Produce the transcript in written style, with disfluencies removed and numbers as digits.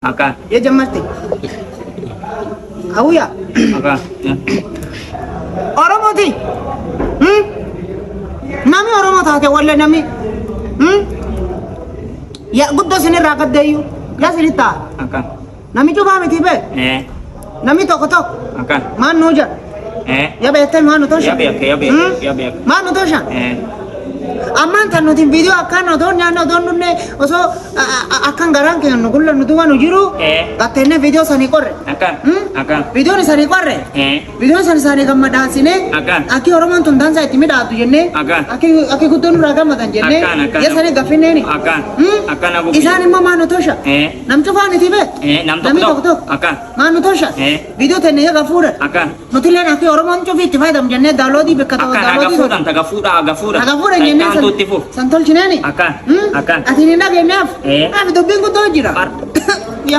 Akka. Ya jammarte. Awuya. Akka. Oromooti. Hmm? Nami Oromoo taate walla nami. Hmm? Ya guddoo sinirraa gaddeeyyu. Ya sinit ta'a. Akka. Nami cufaa miti bee. Eh. Nami tokko tokko. Akka. Maan nuu jedha. Eh. Ya beektan maan nu tolcha. Ya beeka, ya beeka, Hmm? ya beeka. Maan nu tolcha. Eh. Ammaan tan nuti viidiyoo akkaan otoo nyaanne otoo dhunne osoo akkan garaan keenya nu gullannu duuba nu jiru Eh. gattenne viidiyoo sanii qorre. Akka. Hmm? Akka. Viidiyoon isanii qorre. Eh. Viidiyoon san isaanii gammadaasinee Akkaan. akki Oromoon tun dansaa itti midhaaddu jennee Akkaan. akki akki guddoon nurraa gammadan jennee Akkaan, akkaan. ya sanii gaffinneeni. Akkaan. Hmm? Akkaan abu. Isaan immoo maan nu tosha. Eh. Nam cufaan itti bee. Eh, nam tokko Namni tokko. tokko tokko. Akkaan. Maan nu tosha. Eh. Viidiyoo tenne ya gafuudha. Akkaan. Nutilleen akki Oromoon cufii itti fayyadamu jennee daawunloodii bakka tokko Akkaan daawunloodii aga fuudhan taga fuudha aga fuudhan. Aga fuudhan jennee Ta'itaan tuutti fuuf. san tolchineeni. Akkaan. Hmm? Akkaan. Ati hin dhageenyeef. Eh. Ati dubbiin guddoo jira. Ar.